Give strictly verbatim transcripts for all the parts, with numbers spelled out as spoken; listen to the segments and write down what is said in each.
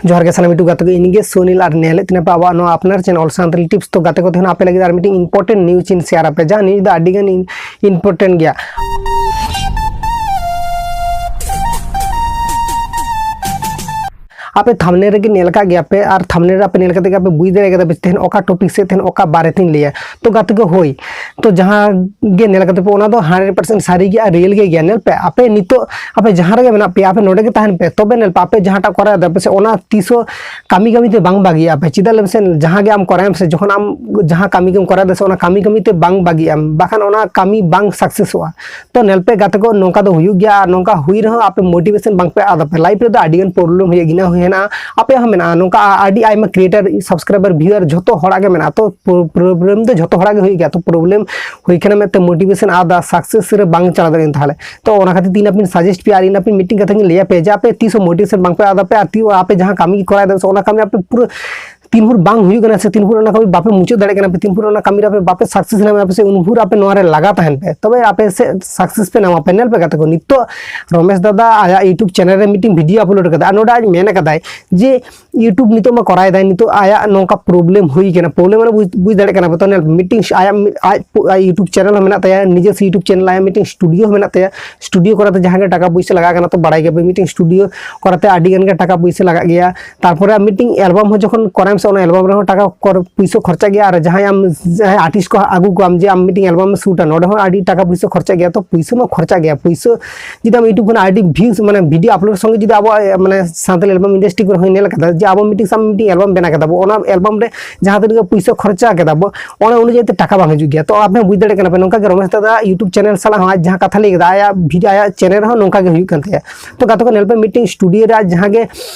ᱡᱚᱦᱟᱨ ᱜᱮ ᱥᱟᱱᱟᱢ YouTube ᱜᱟᱛᱮ ᱠᱚ, ᱤᱧ ᱜᱮ ᱥᱩᱱᱤᱞ ᱟᱨ ᱧᱮᱞᱮᱫ ᱛᱟᱦᱮᱱᱟ ᱯᱮ ᱟᱵᱚᱣᱟᱜ ᱱᱚᱣᱟ ᱟᱯᱱᱟᱨ ᱪᱮᱱᱮᱞ ᱚᱞ ᱥᱟᱱᱛᱟᱲᱤ ᱴᱤᱯᱥ᱾ ᱛᱚ ᱜᱟᱛᱮ ᱠᱚ, ᱛᱮᱦᱮᱧ ᱟᱯᱮ ᱞᱟᱹᱜᱤᱫ ᱟᱨ ᱢᱤᱫᱴᱤᱡ ᱤᱢᱯᱚᱨᱴᱮᱱᱴ ᱱᱤᱭᱩᱡᱽ ᱤᱧ ᱥᱮᱭᱟᱨ ᱟᱯᱮ, ᱡᱟᱦᱟᱸ ᱱᱤᱭᱩᱡᱽ ᱫᱚ ᱟᱹᱰᱤ ᱜᱟᱱ ᱤᱢᱯᱚᱨᱴᱮᱱᱴ ᱜᱮᱭᱟ᱾ ᱟᱯᱮ ᱛᱷᱟᱢᱵᱱᱮᱞ ᱨᱮᱜᱮ ᱧᱮᱞ ᱟᱠᱟᱫ ᱜᱮᱭᱟ ᱯᱮ, ᱟᱨ ᱛᱷᱟᱢᱵᱱᱮᱞ ᱨᱮ ᱟᱯᱮ ᱧᱮᱞ ᱠᱟᱛᱮ ᱜᱮ ᱟᱯᱮ ᱵᱩᱡᱽ ᱫᱟᱲᱮ ᱠᱟᱫᱟ ᱯᱮ ᱛᱮᱦᱮᱧ ᱚᱠᱟ ᱴᱚᱯᱤᱠ ᱥᱮ ᱛᱮᱦᱮᱧ ᱚᱠᱟ ᱵᱟᱨᱮ ᱛᱤᱧ ᱞᱟᱹᱭᱟ᱾ ᱛᱚ ᱜᱟᱛᱮ ᱠᱚ, ᱦᱳᱭ, ᱛᱚ ᱡᱟᱦᱟᱸ ᱜᱮ ᱧᱮᱞ ᱠᱟᱛᱮ ᱯᱮ, ᱚᱱᱟ ᱫᱚ ᱦᱟᱱᱰᱨᱮᱰ ᱯᱟᱨᱥᱮᱱᱴ ᱥᱟᱹᱨᱤ ᱜᱮᱭᱟ ᱟᱨ ᱨᱤᱭᱮᱞ ᱜᱮ ᱜᱮᱭᱟ᱾ ᱧᱮᱞ ᱯᱮ, ᱟᱯᱮ ᱱᱤᱛᱚᱜ ᱟᱯᱮ ᱡᱟᱦᱟᱸ ᱨᱮᱜᱮ ᱢᱮᱱᱟᱜ ᱯᱮᱭᱟ, ᱟᱯᱮ ᱱᱚᱰᱮ ᱜᱮ ᱛᱟᱦᱮᱱ ᱯᱮ, ᱛᱚᱵᱮ ᱧᱮᱞ ᱯᱮ, ᱟᱯᱮ ᱡᱟᱦᱟᱸᱴᱟᱜ ᱠᱚᱨᱟᱣ ᱮᱫᱟ ᱯᱮ ᱥᱮ, ᱚᱱᱟ ᱛᱤᱥ ᱦᱚᱸ ᱠᱟᱹᱢᱤ ᱠᱟᱹᱢᱤ ᱛᱮ ᱵᱟᱝ ᱵᱟᱹᱜᱤᱭᱟᱜᱼᱟ ᱯᱮ᱾ ᱪᱮᱫᱟᱜ ᱞᱟᱹᱭ ᱢᱮᱥᱮ, ᱡᱟᱦᱟᱸ ᱜᱮ ᱟᱢ ᱠᱚᱨᱟᱣ ᱮᱢ ᱥᱮ, ᱡᱚᱠᱷᱚᱱ ᱟᱢ ᱡᱟᱦᱟᱸ ᱠᱟᱹᱢᱤ ᱜᱮᱢ ᱠᱚᱨᱟᱣ ᱮᱫᱟ ᱥᱮ, ᱚᱱᱟ ᱠᱟᱹᱢᱤ ᱠᱟᱹᱢᱤ ᱛᱮ ᱵᱟᱝ ᱵᱟᱹᱜᱤᱭᱟᱜ ᱟᱢ, ᱵᱟᱠᱷᱟᱱ ᱚᱱᱟ ᱠᱟᱹᱢᱤ ᱵᱟᱝ ᱥᱟᱠᱥᱮᱥᱚᱜᱼᱟ᱾ ᱛᱚ ᱧᱮᱞ ᱯᱮ ᱜᱟᱛᱮ ᱠᱚ, ᱱᱚᱝᱠᱟ ᱫᱚ ᱦᱩᱭᱩᱜ ᱜᱮᱭᱟ, ᱟᱨ ᱱᱚᱝᱠᱟ ᱦᱩᱭ ᱨᱮᱦᱚᱸ ᱟᱯᱮ ᱢᱳᱴᱤᱵᱷᱮᱥᱚᱱ ᱵᱟᱝ ᱯᱮ ᱟᱫᱟ ᱯᱮ᱾ ᱞᱟᱭᱤᱯᱷ ᱨᱮᱫᱚ ᱟᱹᱰᱤ ᱜᱟᱱ ᱯᱨᱚᱵᱞᱮᱢ ᱦᱩᱭᱩᱜ ᱜᱮᱭᱟ, ᱦᱮᱱᱟᱜᱼᱟ, ᱟᱯᱮᱭᱟᱜ ᱦᱚᱸ ᱢᱮᱱᱟᱜᱼᱟ, ᱱᱚᱝᱠᱟ ᱟ-, ᱟᱹᱰᱤ ᱟᱭᱢᱟ ᱠᱨᱤᱭᱮᱴᱟᱨ, ᱥᱟᱵᱥᱠᱨᱟᱭᱵᱟᱨ, ᱵᱷᱤᱭᱩᱣᱟᱨ ᱡᱷᱚᱛᱚ ᱦᱚᱲᱟᱜ ᱜᱮ ᱢᱮᱱᱟᱜᱼᱟ᱾ ᱛᱚ ᱯᱨᱚ-, ᱯᱨᱚᱵᱞᱮᱢ ᱫᱚ ᱡᱷᱚᱛᱚ ᱦᱚᱲᱟᱜ ᱜᱮ ᱦᱩᱭᱩᱜ ᱜᱮᱭᱟ᱾ ᱛᱚ ᱯᱨᱚᱵᱞᱮᱢ ᱦᱩᱭ ᱠᱷᱟᱱ ᱢᱤᱫᱴᱮᱱ ᱢᱳᱴᱤᱵᱷᱮᱥᱚᱱ ᱟᱫᱟ, ᱥᱟᱠᱥᱮᱥ ᱨᱮ ᱵᱟᱝ ᱪᱟᱞᱟᱣ ᱫᱟᱲᱮᱭᱟᱜᱼᱟ ᱛᱟᱦᱚᱞᱮ᱾ ᱛᱚ ᱚᱱᱟ ᱠᱷᱟᱹᱛᱤᱨ ᱛᱮ ᱤᱧ ᱟᱯᱮᱧ ᱥᱟᱡᱮᱥᱴ ᱯᱮᱭᱟ, ᱟᱨ ᱤᱧ ᱟᱯᱮ ᱢᱤᱴᱤᱝ ᱠᱟᱛᱷᱟ ᱜᱤᱧ ᱞᱟᱹᱭᱟ ᱯᱮ ᱡᱮ ᱟᱯᱮ ᱛᱤᱥ ᱦᱚᱸ ᱢᱳᱴᱤᱵᱷᱮᱥᱚᱱ ᱵᱟᱝ ᱯᱮ ᱟᱫᱟ ᱯᱮ, ᱟᱨ ᱛᱤ-, ᱟᱯᱮ ᱡᱟᱦᱟᱸ ᱠᱟᱹᱢᱤ ᱠᱚᱨᱟᱣ ᱮᱫᱟ ᱥᱮ, ᱚᱱᱟ ᱠᱟᱹᱢᱤ ᱟᱯᱮ ᱯᱩᱨᱟᱹ ᱛᱤᱱ ᱵᱷᱳᱨ ᱵᱟᱝ ᱦᱩᱭᱩᱜ ᱠᱟᱱᱟ ᱥᱮ, ᱛᱤᱱ ᱵᱷᱳᱨ ᱚᱱᱟ ᱠᱟᱹᱢᱤ ᱵᱟᱯᱮ ᱢᱩᱪᱟᱹᱫ ᱫᱟᱲᱮᱭᱟᱜ ᱠᱟᱱᱟ ᱯᱮ, ᱛᱤᱱ ᱵᱷᱳᱨ ᱚᱱᱟ ᱠᱟᱹᱢᱤ ᱨᱮ ᱟᱯᱮ ᱵᱟᱯᱮ ᱥᱟᱠᱥᱮᱥ ᱧᱟᱢᱟ ᱯᱮ ᱥᱮ, ᱩᱱ ᱵᱷᱳᱨ ᱟᱯᱮ ᱱᱚᱣᱟ ᱨᱮ ᱞᱟᱜᱟ ᱛᱟᱦᱮᱱ ᱯᱮ, ᱛᱚᱵᱮ ᱟᱯᱮ ᱥᱮ ᱥᱟᱠᱥᱮᱥ ᱯᱮ ᱧᱟᱢᱟ ᱯᱮ᱾ ᱧᱮᱞ ᱯᱮ ᱜᱟᱛᱮ ᱠᱚ, ᱱᱤᱛᱚᱜ ᱨᱚᱢᱮᱥ ᱫᱟᱫᱟ ᱟᱭᱟᱜ YouTube ᱪᱮᱱᱮᱞ ᱨᱮ ᱢᱤᱫᱴᱤᱝ ᱵᱷᱤᱰᱤᱭᱳ ᱟᱯᱞᱳᱰ ᱠᱟᱫᱟ, ᱟᱨ ᱱᱚᱰᱮ ᱟᱡ ᱢᱮᱱ ᱠᱟᱫᱟᱭ ᱡᱮ YouTube ᱱᱤᱛᱚᱜ ᱢᱟ ᱠᱚᱨᱟᱣ ᱮᱫᱟᱭ, ᱱᱤᱛᱚᱜ ᱟᱭᱟᱜ ᱱᱚᱝᱠᱟ ᱯᱨᱚᱵᱞᱮᱢ ᱦᱩᱭ ᱠᱟᱱᱟ, ᱯᱨᱚᱵᱞᱮᱢ ᱢᱟᱱᱮ ᱵᱩᱡᱽ, ᱵᱩᱡᱽ ᱫᱟᱲᱮᱭᱟᱜ ᱠᱟᱱᱟ ᱯᱮ᱾ ᱛᱚ ᱧᱮᱞ ᱢᱤᱫᱴᱤᱝ ᱟᱭᱟᱜ ᱢᱤ-, ᱟᱡ ᱯᱩ-, ᱟᱡ YouTube ᱪᱮᱱᱮᱞ ᱦᱚᱸ ᱢᱮᱱᱟᱜ ᱛᱟᱭᱟ, ᱱᱤᱡᱮᱥᱥᱚ YouTube ᱪᱮᱱᱮᱞ, ᱟᱭᱟᱜ ᱢᱤᱫᱴᱤᱝ ᱥᱴᱩᱰᱤᱭᱳ ᱦᱚᱸ ᱢᱮᱱᱟᱜ ᱛᱟᱭᱟ᱾ ᱥᱴᱩᱰᱤᱭᱳ ᱠᱚᱨᱟᱣ ᱛᱮ ᱡᱟᱦᱟᱸ ᱜᱮ ᱴᱟᱠᱟ ᱯᱩᱭᱥᱟᱹ ᱞᱟᱜᱟᱜ ᱠᱟᱱᱟ, ᱛᱚ ᱵᱟᱲᱟᱭ ᱜᱮᱭᱟ ᱯᱮ ᱢᱤᱫᱴᱤᱝ ᱥᱴᱩᱰᱤᱭᱳ ᱠᱚᱨᱟᱣ ᱛᱮ ᱟᱹᱰᱤ ᱜᱟᱱ ᱜᱮ ᱴᱟᱠᱟ ᱯᱩᱭᱥᱟᱹ ᱞᱟᱜᱟᱜ ᱜᱮᱭᱟ᱾ ᱛᱟᱨᱯᱚᱨᱮ ᱟᱢ ᱢᱤᱫᱴᱤᱝ ᱮᱞᱵᱟᱢ ᱦᱚᱸ ᱡᱚᱠᱷᱚᱱ ᱠᱚᱨᱟᱣ ᱟᱢ ᱥᱮ, ᱚᱱᱟ ᱮᱞᱵᱟᱢ ᱨᱮᱦᱚᱸ ᱴᱟᱠᱟ ᱠᱚᱨ-, ᱯᱩᱭᱥᱟᱹ ᱠᱷᱚᱨᱪᱟᱜ ᱜᱮᱭᱟ᱾ ᱟᱨ ᱡᱟᱦᱟᱸᱭ ᱟᱢ, ᱡᱟᱦᱟᱸᱭ ᱟᱨᱴᱤᱥᱴ ᱠᱚ ᱟᱹᱜᱩ ᱠᱚᱣᱟᱢ ᱡᱮ ᱟᱢ ᱢᱤᱫᱴᱤᱝ ᱮᱞᱵᱟᱢ ᱮᱢ ᱥᱩᱴᱟ, ᱱᱚᱰᱮ ᱦᱚᱸ ᱟᱹᱰᱤ ᱴᱟᱠᱟ ᱯᱩᱭᱥᱟᱹ ᱠᱷᱚᱨᱪᱟᱜ ᱜᱮᱭᱟ᱾ ᱛᱚ ᱯᱩᱭᱥᱟᱹ ᱢᱟ ᱠᱷᱚᱨᱪᱟᱜ ᱜᱮᱭᱟ, ᱯᱩᱭᱥᱟᱹ ᱡᱩᱫᱤ ᱟᱢ YouTube ᱠᱷᱚᱱᱟᱜ ᱟᱹᱰᱤ ᱵᱷᱤᱭᱩᱥ, ᱢᱟᱱᱮ ᱵᱷᱤᱰᱤᱭᱳ ᱟᱯᱞᱳᱰ ᱥᱚᱸᱜᱮ ᱡᱩᱫᱤ ᱟᱵᱚᱣᱟᱜ, ᱢᱟᱱᱮ ᱥᱟᱱᱛᱟᱲᱤ ᱮᱞᱵᱟᱢ ᱤᱱᱰᱟᱥᱴᱨᱤ ᱠᱚᱨᱮ ᱦᱚᱸ ᱧᱮᱞ ᱠᱟᱫᱟ ᱡᱮ ᱟᱵᱚ ᱢᱤᱫᱴᱤᱝ ᱥᱟᱢ ᱢᱤᱫᱴᱤᱝ ᱮᱞᱵᱟᱢ ᱵᱮᱱᱟᱣ ᱠᱮᱫᱟ ᱵᱚ, ᱚᱱᱟ ᱮᱞᱵᱟᱢ ᱨᱮ ᱡᱟᱦᱟᱸ ᱛᱤᱱᱟᱹᱜ ᱜᱮ ᱯᱩᱭᱥᱟᱹ ᱠᱷᱚᱨᱪᱟ ᱠᱮᱫᱟ ᱵᱚ, ᱚᱱᱟ ᱚᱱᱩᱡᱟᱭᱤ ᱛᱮ ᱴᱟᱠᱟ ᱵᱟᱝ ᱦᱤᱡᱩᱜ ᱜᱮᱭᱟ᱾ ᱛᱚ ᱟᱯᱮ ᱦᱚᱸ ᱵᱩᱡᱽ ᱫᱟᱲᱮᱭᱟᱜ ᱠᱟᱱᱟ ᱯᱮ, ᱱᱚᱝᱠᱟ ᱜᱮ ᱨᱚᱢᱮᱥ ᱫᱟᱫᱟ YouTube ᱪᱮᱱᱮᱞ ᱥᱟᱞᱟᱜ ᱦᱚᱸ ᱟᱡ ᱡᱟᱦᱟᱸ ᱠᱟᱛᱷᱟ ᱞᱟᱹᱭ ᱠᱮᱫᱟ, ᱟᱭᱟᱜ ᱵᱷᱤᱰᱤᱭᱳ, ᱟᱭᱟᱜ ᱪᱮᱱᱮᱞ ᱨᱮᱦᱚᱸ ᱱᱚᱝᱠᱟ ᱜᱮ ᱦᱩᱭᱩᱜ ᱠᱟᱱ ᱛᱟᱭᱟ᱾ ᱛᱚ ᱜᱟᱛᱮ ᱠᱚ ᱧᱮᱞ ᱯᱮ, ᱢᱤᱫᱴᱤᱝ ᱥᱴᱩᱰᱤᱭᱳ ᱨᱮ ᱟᱡ ᱡᱟᱦᱟᱸ ᱜᱮ,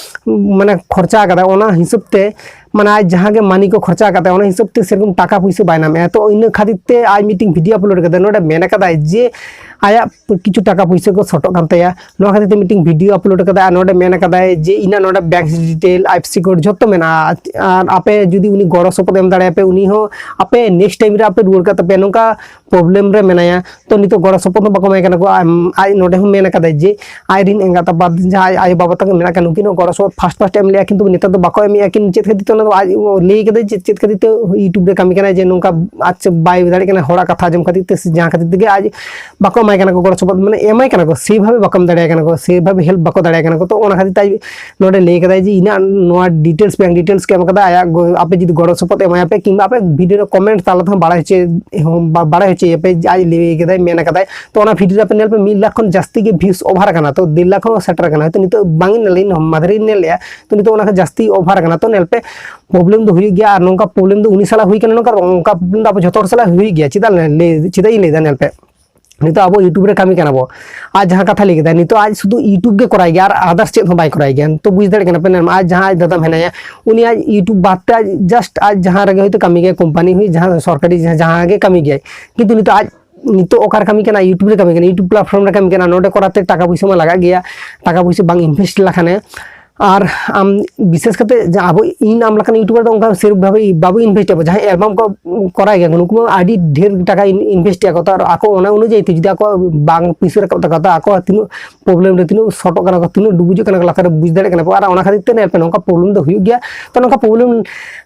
ᱢᱟᱱᱮ ᱠᱷᱚᱨᱪᱟ ᱠᱟᱫᱟ, ᱚᱱᱟ ᱦᱤᱥᱟᱹᱵ ᱛᱮ, ᱢᱟᱱᱮ ᱟᱡ ᱡᱟᱦᱟᱸ ᱜᱮ ᱢᱟᱱᱤ ᱠᱚ ᱠᱷᱚᱨᱪᱟ ᱠᱟᱫᱟ, ᱚᱱᱟ ᱦᱤᱥᱟᱹᱵ ᱛᱮ ᱥᱮᱨᱚᱠᱚᱢ ᱴᱟᱠᱟ ᱯᱩᱭᱥᱟᱹ ᱵᱟᱭ ᱧᱟᱢᱮᱜᱼᱟ᱾ ᱛᱚ ᱤᱱᱟᱹ ᱠᱷᱟᱹᱛᱤᱨ ᱛᱮ ᱟᱡ ᱢᱤᱫᱴᱤᱝ ᱵᱷᱤᱰᱤᱭᱳ ᱟᱯᱞᱳᱰ ᱠᱟᱫᱟ, ᱱᱚᱰᱮ ᱢᱮᱱ ᱠᱟᱫᱟᱭ ᱡᱮ ᱟᱭᱟᱜ ᱠᱤᱪᱷᱩ ᱴᱟᱠᱟ ᱯᱩᱭᱥᱟᱹ ᱠᱚ ᱥᱚᱴᱚᱜ ᱠᱟᱱ ᱛᱟᱭᱟ᱾ ᱱᱚᱣᱟ ᱠᱷᱟᱹᱛᱤᱨ ᱛᱮ ᱢᱤᱫᱴᱮᱱ ᱵᱷᱤᱰᱤᱭᱳ ᱟᱯᱞᱳᱰ ᱠᱟᱫᱟᱭ ᱟᱨ ᱱᱚᱰᱮ ᱢᱮᱱ ᱠᱟᱫᱟᱭ ᱡᱮ ᱤᱧᱟᱹᱜ ᱱᱚᱰᱮ ᱵᱮᱝᱠ ᱰᱤᱴᱮᱞ, ᱟᱭᱮᱯᱷᱥᱤ ᱠᱳᱰ ᱡᱷᱚᱛᱚ ᱢᱮᱱᱟᱜᱼᱟ, ᱟᱨ ᱟᱯᱮ ᱡᱩᱫᱤ ᱩᱱᱤ ᱜᱚᱲᱚ ᱥᱚᱯᱚᱦᱚᱫ ᱮᱢ ᱫᱟᱲᱮᱭᱟᱯᱮ, ᱩᱱᱤ ᱦᱚᱸ ᱟᱯᱮ ᱱᱮᱠᱥᱴ ᱴᱟᱭᱤᱢ ᱨᱮ ᱟᱯᱮ ᱨᱩᱣᱟᱹᱲ ᱠᱟᱜ ᱛᱟᱯᱮᱭᱟ, ᱱᱚᱝᱠᱟ ᱯᱨᱚᱵᱞᱮᱢ ᱨᱮ ᱢᱮᱱᱟᱭᱟ᱾ ᱛᱚ ᱱᱤᱛᱚᱜ ᱜᱚᱲᱚ ᱥᱚᱯᱚᱦᱚᱫ ᱦᱚᱸ ᱵᱟᱠᱚ ᱮᱢᱟᱭ ᱠᱟᱱᱟ ᱠᱚ᱾ ᱟᱢ, ᱟᱡ ᱱᱚᱰᱮ ᱦᱚᱸ ᱢᱮᱱ ᱠᱟᱫᱟᱭ ᱡᱮ ᱟᱡᱨᱮᱱ ᱮᱸᱜᱟᱛ ᱟᱯᱟᱛ ᱡᱟᱦᱟᱸᱭ ᱟᱭᱳ ᱵᱟᱵᱟ ᱛᱟᱠᱚ ᱢᱮᱱᱟᱜ ᱠᱟᱱᱟ, ᱩᱱᱠᱤᱱ ᱦᱚᱸ ᱜᱚᱲᱚ ᱥᱚᱯᱚᱦᱚᱫ ᱯᱷᱟᱥᱴ ᱯᱷᱟᱥᱴ ᱮᱢ ᱞᱮᱜᱼᱟ, ᱠᱤᱱᱛᱩ ᱱᱮᱛᱟᱨ ᱫᱚ ᱵᱟᱠᱚ ᱮᱢᱮᱜᱼᱟ ᱠᱤᱱ᱾ ᱪᱮᱫ ᱠᱷᱟᱹᱛᱤᱨ ᱛᱮ? ᱚᱱᱟ ᱫᱚ ᱟᱡ ᱞᱟᱹᱭ ᱠᱟᱫᱟᱭ ᱡᱮ ᱪᱮᱫ ᱠᱷᱟᱹᱛᱤᱨ ᱛᱮ ᱤᱭᱩᱴᱩᱵᱽ ᱨᱮ ᱠᱟᱹᱢᱤ ᱠᱟᱱᱟᱭ, ᱡᱮ ᱱᱚᱝᱠᱟ ᱟᱡ ᱵᱟᱭ ᱫᱟᱲᱮᱭᱟᱜ ᱠᱟᱱᱟ ᱦᱚᱲᱟᱜ ᱠᱟᱛᱷᱟ ᱟᱸᱡᱚᱢ ᱠᱷᱟᱹᱛᱤᱨ ᱛᱮ ᱥᱮ ᱡᱟᱦᱟᱸ ᱠᱷᱟᱹᱛᱤᱨ ᱛᱮᱜᱮ ᱟᱡ ᱵᱟᱠᱚ ᱮᱢᱟᱭ ᱠᱟᱱᱟ ᱠᱚ ᱜᱚᱲᱚ ᱥᱚᱯᱚᱦᱚᱫ, ᱢᱟᱱᱮ ᱮᱢᱟᱭ ᱠᱟᱱᱟ ᱠᱚ, ᱥᱮᱵᱷᱟᱵᱮ ᱵᱟᱠᱚ ᱮᱢ ᱫᱟᱲᱮᱭᱟᱭ ᱠᱟᱱᱟ ᱠᱚ, ᱥᱮᱵᱷᱟᱵᱮ ᱦᱮᱞᱯ ᱵᱟᱠᱚ ᱫᱟᱲᱮᱭᱟᱭ ᱠᱟᱱᱟ ᱠᱚ᱾ ᱛᱚ ᱚᱱᱟ ᱠᱷᱟᱹᱛᱤᱨ ᱛᱮ ᱟᱡ ᱱᱚᱰᱮ ᱞᱟᱹᱭ ᱠᱟᱫᱟᱭ ᱡᱮ ᱤᱧᱟᱹᱜ ᱱᱚᱣᱟ ᱰᱤᱴᱮᱞᱥ, ᱵᱮᱝᱠ ᱰᱤᱴᱮᱞᱥ ᱠᱚ ᱮᱢ ᱠᱟᱫᱟ, ᱟᱭᱟᱜ ᱜᱚ-, ᱟᱯᱮ ᱡᱩᱫᱤ ᱜᱚᱲᱚ ᱥᱚᱯᱚᱦᱚᱫ ᱮᱢᱟᱭᱟᱯᱮ ᱠᱤᱝᱵᱟ ᱟᱯᱮ ᱵᱷᱤᱰᱤᱭᱳ ᱨᱮ ᱠᱚᱢᱮᱱᱴ ᱛᱟᱞᱟ ᱛᱮᱦᱚᱸ ᱵᱟᱲᱟᱭ ᱦᱚᱪᱚᱭ, ᱦᱚᱸ ᱵᱟ-, ᱵᱟᱲᱟᱭ ᱦᱚᱪᱚᱭᱮᱯᱮ ᱡᱮ ᱟᱡ ᱞᱟᱹᱭ ᱠᱟᱫᱟᱭ, ᱢᱮᱱ ᱠᱟᱫᱟᱭ᱾ ᱛᱚ ᱚᱱᱟ ᱵᱷᱤᱰᱤᱭᱳ ᱨᱮ ᱟᱯᱮ ᱧᱮᱞ ᱯᱮ, ᱢᱤᱫ ᱞᱟᱠᱷ ᱠᱷᱚᱱ ᱡᱟᱹᱥᱛᱤ ᱜᱮ ᱵᱷᱤᱭᱩᱥ ᱚᱵᱷᱟᱨ ᱟᱠᱟᱱᱟ, ᱛᱚ ᱰᱮᱲ ᱞᱟᱠᱷ ᱦᱚᱸ ᱥᱮᱴᱮᱨ ᱟᱠᱟᱱᱟ᱾ ᱦᱚᱭᱛᱳ ᱱᱤᱛᱚᱜ ᱵᱟᱝ ᱤᱧ ᱧᱮᱞ, ᱤᱧ ᱢᱟᱫᱷᱮᱨ ᱤᱧ ᱧᱮᱞ ᱞᱮᱜᱼᱟ, ᱛᱚ ᱱᱤᱛᱚᱜ ᱚᱱᱟ ᱠᱷᱚᱱ ᱡᱟᱹᱥᱛᱤ ᱚᱵᱷᱟᱨ ᱟᱠᱟᱱᱟ᱾ ᱛᱚ ᱧᱮᱞ ᱯᱮ, ᱯᱨᱚᱵᱞᱮᱢ ᱫᱚ ᱦᱩᱭᱩᱜ ᱜᱮᱭᱟ, ᱟᱨ ᱱᱚᱝᱠᱟ ᱯᱨᱚᱵᱞᱮᱢ ᱫᱚ ᱩᱱᱤ ᱥᱟᱞᱟᱜ ᱦᱩᱭ ᱠᱟᱱᱟ, ᱱᱚᱝᱠᱟ, ᱱᱚᱝᱠᱟ ᱯᱨᱚᱵᱞᱮᱢ ᱫᱚ ᱟᱵᱚ ᱡᱷᱚᱛᱚ ᱦᱚᱲ ᱥᱟᱞᱟᱜ ᱦᱩᱭᱩᱜ ᱜᱮᱭᱟ᱾ ᱪᱮᱫᱟᱜ ᱞᱮ-, ᱞᱟᱹᱭ, ᱪᱮᱫᱟᱜ ᱤᱧ ᱞᱟᱹᱭᱫᱟ? ᱧᱮᱞ ᱯᱮ, ᱱᱤᱛᱚᱜ ᱟᱵᱚ ᱤᱭᱩᱴᱩᱵᱽ ᱨᱮ ᱠᱟᱹᱢᱤ ᱠᱟᱱᱟ ᱵᱚ, ᱟᱡ ᱡᱟᱦᱟᱸ ᱠᱟᱛᱷᱟ ᱞᱟᱹᱭ ᱠᱮᱫᱟ, ᱱᱤᱛᱚᱜ ᱟᱡ ᱥᱩᱫᱷᱩ ᱤᱭᱩᱴᱩᱵᱽ ᱜᱮ ᱠᱚᱨᱟᱭ ᱜᱮᱭᱟ, ᱟᱨ ᱟᱫᱟᱨᱥ ᱪᱮᱫ ᱦᱚᱸ ᱵᱟᱭ ᱠᱚᱨᱟᱭ ᱜᱮᱭᱟ᱾ ᱛᱚ ᱵᱩᱡᱽ ᱫᱟᱲᱮᱭᱟᱜ ᱠᱟᱱᱟ ᱯᱮ, ᱧᱮᱞ ᱢᱮ, ᱟᱡ ᱡᱟᱦᱟᱸ ᱟᱡ ᱫᱟᱫᱟ ᱢᱮᱱᱟᱭᱟ, ᱩᱱᱤ ᱟᱡ ᱤᱭᱩᱴᱩᱵᱽ ᱵᱟᱫ ᱛᱮ ᱟᱡ ᱡᱟᱥᱴ ᱟᱡ ᱡᱟᱦᱟᱸ ᱨᱮᱜᱮ ᱦᱚᱭᱛᱳ ᱠᱟᱹᱢᱤ ᱜᱮᱭᱟᱭ, ᱠᱳᱢᱯᱟᱱᱤ ᱦᱩᱭ, ᱡᱟᱦᱟᱸ ᱥᱚᱨᱠᱟᱨᱤ ᱡᱟᱦᱟᱸ, ᱡᱟᱦᱟᱸ ᱜᱮ ᱠᱟᱹᱢᱤ ᱜᱮᱭᱟᱭ, ᱠᱤᱱᱛᱩ ᱱᱤᱛᱚᱜ ᱟᱡ ᱱᱤᱛᱚᱜ ᱚᱠᱟᱨᱮ ᱠᱟᱹᱢᱤ ᱠᱟᱱᱟ? ᱤᱭᱩᱴᱩᱵᱽ ᱨᱮ ᱠᱟᱹᱢᱤ ᱠᱟᱱᱟ, ᱤᱭᱩᱴᱩᱵᱽ ᱯᱞᱟᱴᱯᱷᱚᱨᱢ ᱨᱮ ᱠᱟᱹᱢᱤ ᱠᱟᱱᱟ᱾ ᱱᱚᱰᱮ ᱠᱚᱨᱟᱣ ᱛᱮ ᱴᱟᱠᱟ ᱯᱩᱭᱥᱟᱹ ᱢᱟ ᱞᱟᱜᱟᱜ ᱜᱮᱭᱟ, ᱴᱟᱠᱟ ᱯᱩᱭᱥᱟᱹ ᱵᱟᱝ ᱤᱱᱵᱷᱮᱥᱴ ᱞᱮᱠᱷᱟᱱᱮ᱾ ᱟᱨ ᱟᱢ ᱵᱤᱥᱮᱥ ᱠᱟᱛᱮ ᱡᱟ ᱟᱵᱚ ᱤᱧ ᱟᱢ ᱞᱮᱠᱟᱱ ᱭᱩᱴᱩᱵᱟᱨ ᱫᱚ ᱚᱱᱠᱟ ᱥᱮᱨᱚᱠ ᱵᱷᱟᱵᱮ ᱵᱟᱵᱚ ᱤᱱᱵᱷᱮᱥᱴ ᱟᱵᱚ᱾ ᱡᱟᱦᱟᱸᱭ ᱮᱞᱵᱟᱢ ᱠᱚ ᱠᱚᱨᱟᱣ ᱜᱮᱭᱟ ᱠᱚ, ᱱᱩᱠᱩ ᱢᱟ ᱟᱹᱰᱤ ᱰᱷᱮᱨ ᱴᱟᱠᱟ ᱤᱱ-, ᱤᱱᱵᱷᱮᱥᱴ ᱮᱫᱟ ᱠᱚ᱾ ᱛᱚ ᱟᱨ ᱟᱠᱚ ᱚᱱᱟ ᱚᱱᱩᱡᱟᱭᱤ ᱛᱮ ᱡᱩᱫᱤ ᱟᱠᱚ ᱵᱟᱝ ᱯᱩᱭᱥᱟᱹ ᱨᱟᱠᱟᱵ ᱛᱟᱠᱚᱣᱟ, ᱛᱚ ᱟᱠᱚ ᱛᱤᱱᱟᱹᱜ ᱯᱨᱚᱵᱞᱮᱢ ᱨᱮ, ᱛᱤᱱᱟᱹᱜ ᱥᱚᱴᱚᱜ ᱠᱟᱱᱟ ᱠᱚ, ᱛᱤᱱᱟᱹᱜ ᱰᱩᱵᱩᱡᱚᱜ ᱠᱟᱱᱟ ᱠᱚ ᱞᱟᱛᱟᱨ ᱨᱮ, ᱵᱩᱡᱽ ᱫᱟᱲᱮᱭᱟᱜ ᱠᱟᱱᱟ ᱯᱮ᱾ ᱟᱨ ᱚᱱᱟ ᱠᱷᱟᱹᱛᱤᱨ ᱛᱮ ᱧᱮᱞ ᱯᱮ, ᱱᱚᱝᱠᱟ ᱯᱨᱚᱵᱞᱮᱢ ᱫᱚ ᱦᱩᱭᱩᱜ ᱜᱮᱭᱟ᱾ ᱛᱚ ᱱᱚᱝᱠᱟ ᱯᱨᱚᱵᱞᱮᱢ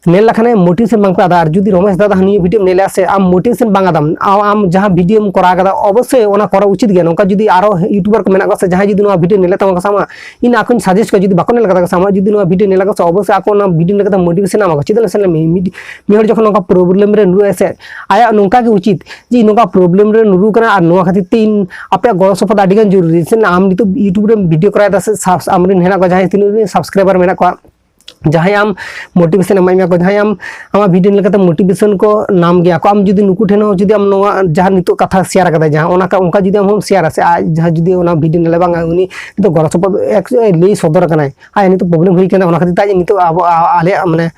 ᱧᱮᱞ ᱞᱮᱠᱷᱟᱱ ᱢᱳᱴᱤᱵᱷᱮᱥᱚᱱ ᱵᱟᱝ ᱯᱮ ᱟᱫᱟ᱾ ᱟᱨ ᱡᱩᱫᱤ ᱨᱚᱢᱮᱥ ᱫᱟᱫᱟ ᱱᱤᱭᱟᱹ ᱵᱷᱤᱰᱤᱭᱳᱢ ᱧᱮᱞᱟ ᱥᱮ ᱟᱢ ᱢᱳᱴᱤᱵᱷᱮᱥᱚᱱ ᱵᱟᱝ ᱟᱫᱟᱢ, ᱟᱢ, ᱟᱢ ᱡᱟᱦᱟᱸ ᱵᱷᱤᱰᱤᱭᱳᱢ ᱠᱚᱨᱟᱣ ᱠᱟᱫᱟ, ᱚᱵᱚᱥᱥᱳᱭ ᱚᱱᱟ ᱠᱚᱨᱟᱣ ᱩᱪᱤᱛ ᱜᱮᱭᱟ᱾ ᱱᱚᱝᱠᱟ ᱡᱩᱫᱤ ᱟᱨᱚ ᱭᱩᱴᱩᱵᱟᱨ ᱠᱚ ᱢᱮᱱᱟᱜ ᱠᱚᱣᱟ ᱥᱮ ᱡᱟᱦᱟᱸᱭ ᱡᱩᱫᱤ ᱱᱚᱣᱟ ᱵᱷᱤᱰᱤᱭᱳ ᱧᱮᱞᱮᱫ ᱛᱟᱢᱟ ᱠᱚ, ᱥᱟᱢᱟ ᱤᱧ ᱟᱠᱚᱧ ᱥᱟᱡᱮᱥᱴ ᱠᱚᱣᱟ, ᱡᱩᱫᱤ ᱵᱟᱠᱚ ᱧᱮᱞ ᱠᱟᱫᱟ ᱠᱚ, ᱥᱟᱢᱟ ᱡᱩᱫᱤ ᱱᱚᱣᱟ ᱵᱷᱤᱰᱤᱭᱳ ᱧᱮᱞᱟ ᱠᱚ ᱥᱮ, ᱚᱵᱚᱥᱥᱳᱭ ᱟᱠᱚ ᱚᱱᱟ ᱵᱷᱤᱰᱤᱭᱳ ᱧᱮᱞ ᱠᱟᱛᱮ ᱢᱳᱴᱤᱵᱷᱮᱥᱚᱱ ᱧᱟᱢᱟ ᱠᱚ᱾ ᱪᱮᱫᱟᱜ ᱥᱮ ᱢᱤᱫ, ᱢᱤᱫ ᱦᱚᱲ ᱡᱚᱠᱷᱚᱱ ᱱᱚᱝᱠᱟ ᱯᱨᱚᱵᱞᱮᱢ ᱨᱮ ᱧᱩᱨᱩᱜᱼᱟᱭ ᱥᱮ, ᱟᱭᱟᱜ ᱱᱚᱝᱠᱟ ᱜᱮ ᱩᱪᱤᱛ ᱡᱮ ᱤᱧ ᱱᱚᱝᱠᱟ ᱯᱨᱚᱵᱞᱮᱢ ᱨᱮ ᱧᱩᱨᱩ ᱠᱟᱱᱟ ᱟᱨ ᱱᱚᱣᱟ ᱠᱷᱟᱹᱛᱤᱨ ᱛᱮ ᱤᱧ ᱟᱯᱮᱭᱟᱜ ᱜᱚᱲᱚ ᱥᱚᱯᱚᱦᱚᱫ ᱟᱹᱰᱤ ᱜᱟᱱ ᱡᱚᱨᱩᱨᱤ᱾ ᱥᱮ ᱟᱢ ᱱᱤᱛᱚᱜ ᱭᱩᱴᱩᱵᱽ ᱨᱮᱢ ᱵᱷᱤᱰᱤᱭᱳ ᱠᱚᱨᱟᱣ ᱮᱫᱟ ᱥᱮ, ᱥᱟᱵ-, ᱟᱢᱨᱮᱱ ᱦᱮᱱᱟᱜ ᱠᱚᱣᱟ ᱡᱟᱦᱟᱸᱭ ᱛᱤᱱᱟᱹᱜ ᱨᱮᱱ ᱥᱟᱵᱥᱠᱨᱟᱭᱵᱟᱨ ᱢᱮᱱᱟᱜ ᱠᱚᱣᱟ, ᱡᱟᱦᱟᱸᱭ ᱟᱢ ᱢᱳᱴᱤᱵᱷᱮᱥᱚᱱ ᱮᱢᱟᱭ ᱢᱮᱭᱟ ᱠᱚ, ᱡᱟᱦᱟᱸᱭ ᱟᱢ ᱟᱢᱟᱜ ᱵᱷᱤᱰᱤᱭᱳ ᱧᱮᱞ ᱠᱟᱛᱮ ᱢᱳᱴᱤᱵᱷᱮᱥᱚᱱ ᱠᱚ ᱧᱟᱢ ᱜᱮᱭᱟ ᱠᱚ᱾ ᱟᱢ ᱡᱩᱫᱤ ᱱᱩᱠᱩ ᱴᱷᱮᱱ ᱦᱚᱸ ᱡᱩᱫᱤ ᱟᱢ ᱱᱚᱣᱟ ᱡᱟᱦᱟᱸ ᱱᱤᱛᱚᱜ ᱠᱟᱛᱷᱟ ᱥᱮᱭᱟᱨ ᱠᱟᱫᱟᱭ, ᱡᱟᱦᱟᱸ ᱚᱱᱟ ᱠᱟ-, ᱚᱱᱠᱟ ᱡᱩᱫᱤ ᱟᱢ ᱦᱚᱸᱢ ᱥᱮᱭᱟᱨᱟ ᱥᱮ, ᱟᱡ ᱡᱟᱦᱟᱸ ᱡᱩᱫᱤ ᱚᱱᱟ ᱵᱷᱤᱰᱤᱭᱳ ᱧᱮᱞᱮ ᱵᱟᱝᱟ, ᱩᱱᱤ ᱱᱤᱛᱚᱜ ᱜᱚᱲᱚ ᱥᱚᱯᱚᱦᱚᱫ ᱮᱠ-, ᱞᱟᱹᱭ ᱥᱚᱫᱚᱨ ᱠᱟᱱᱟᱭ, ᱟᱡ ᱱᱤᱛᱚᱜ ᱯᱨᱚᱵᱞᱮᱢ ᱦᱩᱭ ᱠᱟᱱᱟ, ᱚᱱᱟ ᱠᱷᱟᱹᱛᱤᱨ ᱛᱮ ᱟᱡ ᱱᱤᱛᱚᱜ ᱟᱵᱚ, ᱟ-, ᱟᱞᱮᱭᱟᱜ ᱢᱟᱱᱮ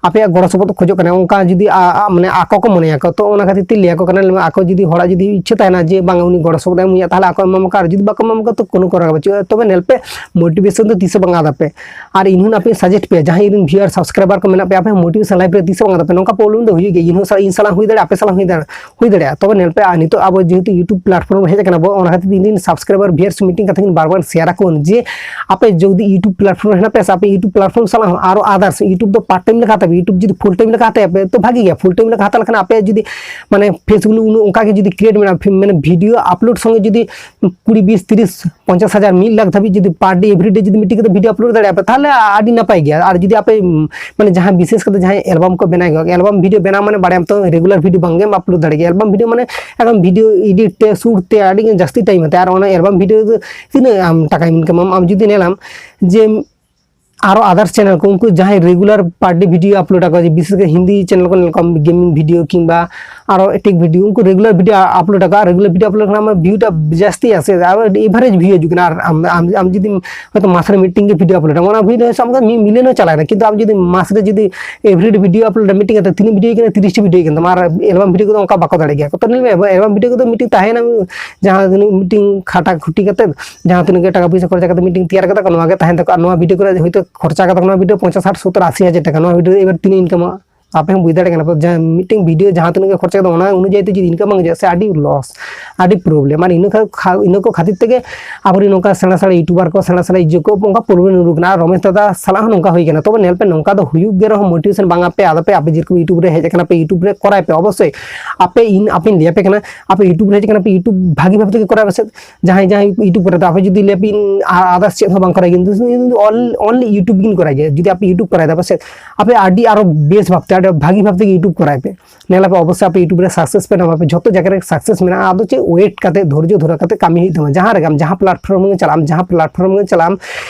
ᱟᱯᱮᱭᱟᱜ ᱜᱚᱲᱚ ᱥᱚᱯᱚᱦᱚᱫ ᱠᱷᱚᱡᱚᱜ ᱠᱟᱱᱟ, ᱚᱱᱠᱟ ᱡᱩᱫᱤ ᱟ- ᱟ- ᱢᱟᱱᱮ ᱟᱠᱚ ᱠᱚ ᱢᱚᱱᱮᱭᱟᱠᱚ, ᱛᱚ ᱚᱱᱟ ᱠᱷᱟᱹᱛᱤᱨ ᱛᱮ ᱞᱟᱹᱭᱟᱠᱚ ᱠᱟᱱᱟ, ᱟᱠᱚ ᱡᱩᱫᱤ ᱦᱚᱲᱟᱜ ᱡᱩᱫᱤ ᱤᱪᱪᱷᱟᱹ ᱛᱟᱦᱮᱱᱟ ᱡᱮ ᱵᱟᱝ ᱩᱱᱤ ᱜᱚᱲᱚ ᱥᱚᱯᱚᱦᱚᱫ ᱮᱢ ᱦᱩᱭᱩᱜᱼᱟ, ᱛᱟᱦᱚᱞᱮ ᱟᱠᱚ ᱮᱢᱟᱢᱟᱠᱚ, ᱟᱨ ᱡᱩᱫᱤ ᱵᱟᱠᱚ ᱮᱢᱟᱢᱟᱠᱚ ᱛᱚ ᱠᱳᱱᱳ ᱠᱚᱨᱟᱣ ᱵᱟᱹᱪᱩᱜᱼᱟ᱾ ᱛᱚᱵᱮ ᱧᱮᱞ ᱯᱮ, ᱢᱳᱴᱤᱵᱷᱮᱥᱚᱱ ᱫᱚ ᱛᱤᱥ ᱦᱚᱸ ᱵᱟᱝ ᱟᱫ ᱟᱯᱮ᱾ ᱟᱨ ᱤᱧ ᱦᱚᱸ ᱟᱯᱮ ᱥᱟᱡᱮᱥᱴ ᱯᱮᱭᱟ, ᱡᱟᱦᱟᱸᱭ ᱤᱧ ᱨᱮᱱ ᱵᱷᱤᱭᱩᱣᱟᱨ ᱥᱟᱵᱥᱠᱨᱟᱭᱵᱟᱨ ᱠᱚ ᱢᱮᱱᱟᱜ ᱯᱮᱭᱟ, ᱟᱯᱮ ᱦᱚᱸ ᱢᱳᱴᱤᱵᱷᱮᱥᱚᱱ ᱞᱟᱭᱤᱯᱷ ᱨᱮ ᱛᱤᱥ ᱦᱚᱸ ᱵᱟᱝ ᱟᱫ ᱟᱯᱮ᱾ ᱱᱚᱝᱠᱟ ᱯᱨᱚᱵᱞᱮᱢ ᱫᱚ ᱦᱩᱭᱩᱜ ᱜᱮᱭᱟ, ᱤᱧ ᱦᱚᱸ ᱥᱟ- ᱤᱧ ᱥᱟᱞᱟᱜ ᱦᱩᱭ ᱫᱟᱲᱮᱭᱟᱜᱼᱟ, ᱟᱯᱮ ᱥᱟᱞᱟᱜ ᱦᱩᱭ ᱫᱟᱲᱮᱭᱟᱜᱼᱟ, ᱦᱩᱭ ᱫᱟᱲᱮᱭᱟᱜᱼᱟ᱾ ᱛᱚᱵᱮ ᱧᱮᱞ ᱯᱮ, ᱟᱨ ᱱᱤᱛᱚᱜ ᱟᱵᱚ ᱡᱮᱦᱮᱛᱩ YouTube platform ᱨᱮ ᱦᱮᱡ ᱟᱠᱟᱱᱟ ᱵᱚ, ᱚᱱᱟ ᱠᱷᱟᱹᱛᱤᱨ ᱤᱧ ᱨᱮᱱ ᱥᱟᱵᱥᱠᱨᱟᱭᱵᱟᱨ ᱵᱷᱤᱭᱩᱣᱟᱨᱥ ᱢᱤᱴᱤᱝ ᱠᱟᱛᱷᱟ ᱠᱤᱱ ᱵᱟᱨ ᱵᱟᱨ ᱥᱮᱭᱟᱨ ᱟᱠᱚ ᱡᱮ ᱟᱯᱮ ᱡᱩᱫᱤ YouTube platform ᱨᱮ ᱦᱮᱱᱟᱜ ᱯᱮᱭᱟ ᱥᱮ ᱟᱯᱮ YouTube platform ᱥᱟᱞᱟᱜ ᱦᱚᱸ ᱟᱨᱚ others YouTube ᱫᱚ part time ᱞᱮᱠᱟ ᱦᱟᱛᱟᱣ ᱯᱮ, YouTube ᱡᱩᱫᱤ full time ᱞᱮᱠᱟ ᱦᱟᱛᱟᱣ ᱯᱮ ᱛᱚ ᱵᱷᱟᱜᱤ ᱜᱮᱭᱟ᱾ Full time ᱞᱮᱠᱟ ᱦᱟᱛᱟᱣ ᱞᱮᱠᱷᱟᱱ ᱟᱯᱮ ᱡᱩᱫᱤ ᱢᱟᱱᱮ Facebook ᱩᱱᱟᱹᱜ ᱚᱱᱠᱟ ᱜᱮ ᱡᱩᱫᱤ create ᱢᱮᱱᱟᱜᱼᱟ, ᱯᱷᱤ- ᱢᱟᱱᱮ video upload ᱥᱚᱸᱜᱮ ᱡᱩᱫᱤ ᱠᱩᱲᱤ, ᱵᱤᱥ, ᱛᱤᱨᱤᱥ, ᱯᱚᱧᱪᱟᱥ ᱦᱟᱡᱟᱨ, ᱢᱤᱫ ᱞᱟᱠᱷ ᱫᱷᱟᱹᱵᱤᱡ ᱡᱩᱫᱤ per day, every day ᱡᱩᱫᱤ ᱢᱤᱫᱴᱤᱡ ᱠᱟᱛᱮ video upload ᱫᱟᱲᱮᱭᱟᱜᱼᱟ ᱯᱮ, ᱛᱟᱦᱚᱞᱮ ᱟᱹᱰᱤ ᱱᱟᱯᱟᱭ ᱜᱮᱭᱟ᱾ ᱟᱨ ᱡᱩᱫᱤ ᱟᱯᱮ, ᱩᱢ, ᱢᱟᱱᱮ ᱡᱟᱦᱟᱸ ᱵᱤᱥᱮᱥ ᱠᱟᱛᱮ ᱡᱟᱦᱟᱸᱭ album ᱠᱚ ᱵᱮᱱᱟᱣ ᱜᱮᱭᱟ, album video ᱵᱮᱱᱟᱣ ᱢᱟᱱᱮ ᱵᱟᱲᱟᱭᱟᱢ ᱛᱚ regular video ᱵᱟᱝ ᱜᱮᱢ upload ᱫᱟᱲᱮᱭᱟᱜ ᱜᱮᱭᱟ᱾ Album video ᱢᱟᱱᱮ ᱮᱠᱫᱚᱢ video edit ᱛᱮ, shoot ᱛᱮ ᱟᱹᱰᱤ ᱜᱟᱱ ᱡᱟᱹᱥᱛᱤ time ᱦᱟᱛᱟᱣᱟ᱾ ᱟᱨ ᱚᱱᱟ album video ᱫᱚ ᱛᱤᱱᱟᱹᱜ ᱟᱢ ᱴᱟᱠᱟᱢ income ᱟᱢ, ᱟᱢ ᱡᱩᱫᱤ ᱧᱮᱞᱟᱢ ᱡᱮ ᱟᱨᱚ other channel ᱠᱚ, ᱩᱱᱠᱩ ᱡᱟᱦᱟᱸᱭ regular per day video upload ᱟᱠᱚ, ᱡᱮ ᱵᱤᱥᱮᱥ ᱠᱟᱨ ᱦᱤᱱᱫᱤ channel ᱠᱚ ᱧᱮᱞ ᱠᱚᱣᱟ, gaming video ᱠᱤᱝᱵᱟ ᱟᱨᱚ ᱮᱴᱤᱠ video, ᱩᱱᱠᱩ regular video upload ᱟᱠᱚ, regular video upload ᱠᱷᱟᱱ ᱟᱢᱟᱜ view ᱴᱟ ᱡᱟᱹᱥᱛᱤ ᱟᱥᱮ, ᱟᱨ average view ᱦᱤᱡᱩᱜ ᱠᱟᱱᱟ᱾ ᱟᱨ ᱟᱢ, ᱟᱢ, ᱟᱢ ᱡᱩᱫᱤ ᱦᱚᱭᱛᱳ ᱢᱟᱥ ᱨᱮ ᱢᱤᱫᱴᱤᱝ ᱜᱮ video upload ᱟᱢ, ᱚᱱᱟ video ᱦᱤᱥᱟᱹᱵ ᱠᱟᱛᱮ ᱢᱤᱫ million ᱦᱚᱸ ᱪᱟᱞᱟᱣ ᱮᱱᱟ, ᱠᱤᱱᱛᱩ ᱟᱢ ᱡᱩᱫᱤ ᱢᱟᱥ ᱨᱮ ᱡᱩᱫᱤ every day video upload ᱢᱤᱫᱴᱤᱝ ᱠᱟᱛᱮ ᱛᱤᱱᱟᱹᱜ video ᱦᱩᱭᱩᱜ ᱠᱟᱱᱟ? ᱛᱤᱨᱤᱥ ᱴᱤ video ᱦᱩᱭᱩᱜ ᱠᱟᱱ ᱛᱟᱢᱟ᱾ ᱟᱨ album video ᱠᱚᱫᱚ ᱚᱱᱠᱟ ᱵᱟᱠᱚ ᱫᱟᱲᱮ ᱜᱮᱭᱟ ᱠᱚ᱾ ᱛᱚ ᱧᱮᱞ ᱢᱮ, album video ᱠᱚᱫᱚ ᱢᱤᱫᱴᱤᱝ ᱛᱟᱦᱮᱱᱟ, ᱡᱟᱦᱟᱸ ᱛᱤᱱᱟᱹᱜ ᱢᱤᱫᱴᱤᱝ ᱠᱷᱟᱴᱟ ᱠᱷᱩᱴᱤ ᱠᱟᱛᱮ ᱡᱟᱦᱟᱸ ᱛᱤᱱᱟᱹᱜ ᱜᱮ ᱴᱟᱠᱟ ᱯᱚᱭᱥᱟ ᱠᱷᱚᱨᱪᱟ ᱠᱟᱛᱮ ᱢᱤᱫᱴᱤᱝ ᱛᱮᱭᱟᱨ ᱠᱟᱫᱟ ᱠᱚ, ᱱᱚᱣᱟ ᱜᱮ ᱛᱟᱦᱮᱱ ᱛᱟᱠᱚᱣᱟ᱾ ᱟᱨ ᱱᱚᱣᱟ video ᱠᱚᱨᱮ ᱦᱚᱭᱛᱳ ᱠᱷᱚᱨᱪᱟ ᱠᱟᱫᱟ ᱠᱚ, ᱱᱚᱣᱟ video ᱯᱚᱧᱪᱟᱥ, ᱥᱟᱴ, ᱥᱚᱛᱛᱚᱨ, ᱟᱥᱤ ᱦᱟᱡᱟᱨ ᱴᱟᱠᱟ, ᱱᱚᱣᱟ video ᱮᱵᱟᱨ ᱛᱤᱱᱟᱹᱜ income ᱟ? ᱟᱯᱮ ᱦᱚᱸ ᱵᱩᱡᱽ ᱫᱟᱲᱮᱭᱟᱜ ᱠᱟᱱᱟ ᱯᱮ, ᱡᱟᱦᱟᱸ ᱢᱤᱫᱴᱮᱱ video ᱡᱟᱦᱟᱸ ᱛᱤᱱᱟᱹᱜ ᱜᱮ ᱠᱷᱚᱨᱪᱟ ᱠᱟᱫᱟ, ᱚᱱᱟ ᱚᱱᱩᱡᱟᱭᱤ ᱛᱮ ᱡᱩᱫᱤ income ᱵᱟᱝ ᱦᱤᱡᱩᱜᱼᱟ ᱥᱮ, ᱟᱹᱰᱤ loss, ᱟᱹᱰᱤ problem᱾ ᱟᱨ ᱤᱱᱟᱹ ᱠᱷᱟ-, ᱠᱷᱟ-, ᱤᱱᱟᱹ ᱠᱚ ᱠᱷᱟᱹᱛᱤᱨ ᱛᱮᱜᱮ ᱟᱵᱚᱨᱮᱱ ᱱᱚᱝᱠᱟ ᱥᱮᱬᱟ ᱥᱮᱬᱟ YouTuber ᱠᱚ, ᱥᱮᱬᱟ ᱥᱮᱬᱟ ᱤᱡᱚ ᱠᱚ ᱚᱱᱠᱟ problem ᱧᱩᱨᱩ ᱠᱟᱱᱟ᱾ ᱟᱨ ᱨᱚᱢᱮᱥ ᱫᱟᱫᱟ ᱥᱟᱞᱟᱜ ᱦᱚᱸ ᱱᱚᱝᱠᱟ ᱦᱩᱭ ᱠᱟᱱᱟ᱾ ᱛᱚᱵᱮ ᱧᱮᱞ ᱯᱮ, ᱱᱚᱝᱠᱟ ᱫᱚ ᱦᱩᱭᱩᱜ ᱜᱮ ᱨᱮᱦᱚᱸ motivation ᱵᱟᱝ ᱟᱯᱮ, ᱟᱫᱚ ᱯᱮ, ᱟᱯᱮ ᱡᱮᱨᱚᱠᱚᱢ YouTube ᱨᱮ ᱦᱮᱡ ᱟᱠᱟᱱᱟ ᱯᱮ, YouTube ᱨᱮ ᱠᱚᱨᱟᱣ ᱯᱮ ᱚᱵᱚᱥᱥᱳᱭ᱾ ᱟᱯᱮ ᱤᱧ, ᱟᱯᱮᱧ ᱞᱟᱹᱭ ᱟᱯᱮ ᱠᱟᱱᱟ, ᱟᱯᱮ YouTube ᱨᱮ ᱦᱮᱡ ᱟᱠᱟᱱᱟ ᱯᱮ, YouTube ᱵᱷᱟᱜᱤ ᱵᱷᱟᱵ ᱛᱮᱜᱮ ᱠᱚᱨᱟᱣ ᱯᱮ ᱥᱮ᱾ ᱡᱟᱦᱟᱸᱭ, ᱡᱟᱦᱟᱸᱭ YouTube ᱠᱚᱨᱮ ᱫᱚ ᱟᱯᱮ ᱡᱩᱫᱤ ᱞᱟᱹᱭ ᱟᱯᱮ ᱤᱧ ᱟ-, others ᱪᱮᱫ ᱦᱚᱸ ᱵᱟᱝ ᱠᱚᱨᱟᱣ ᱜᱮᱭᱟ, ᱤᱧ ᱫᱚ ᱚᱞ-, only YouTube ᱜᱤᱧ ᱠᱚᱨᱟᱣ ᱜᱮᱭᱟ, ᱡᱩᱫᱤ ᱟᱯᱮ YouTube ᱠᱚᱨᱟᱣ ᱫᱟ ᱯᱮ ᱥᱮ, ᱟᱯᱮ ᱟᱹᱰᱤ ᱟᱨᱚ ᱵᱮᱥ ᱵᱷᱟᱵ ᱛᱮ, ᱟᱹᱰᱤ ᱵᱷᱟᱹᱜᱤ ᱵᱷᱟᱵ ᱛᱮᱜᱮ YouTube ᱠᱚᱨᱟᱣ ᱯᱮ᱾ ᱧᱮᱞ ᱟᱯᱮ ᱚᱵᱚᱥᱥᱳᱭ ᱟᱯᱮ YouTube ᱨᱮ success ᱯᱮ ᱧᱟᱢᱟ, ᱟᱯᱮ ᱡᱷᱚᱛᱚ ᱡᱟᱭᱜᱟ ᱨᱮ success ᱢᱮᱱᱟᱜᱼᱟ᱾ ᱟᱫᱚ ᱪᱮᱫ wait ᱠᱟᱛᱮ ᱫᱷᱳᱨᱡᱚ ᱫᱷᱚᱨᱟ ᱠᱟᱛᱮ ᱠᱟᱹᱢᱤ ᱦᱩᱭᱩᱜ ᱛᱟᱢᱟ᱾ ᱡᱟᱦᱟᱸ ᱨᱮᱜᱮ ᱟᱢ ᱡᱟᱦᱟᱸ platform ᱜᱮ ᱪᱟᱞᱟᱜ ᱟᱢ, ᱡᱟᱦᱟᱸ platform ᱜᱮ ᱪᱟᱞᱟᱜ ᱟᱢ,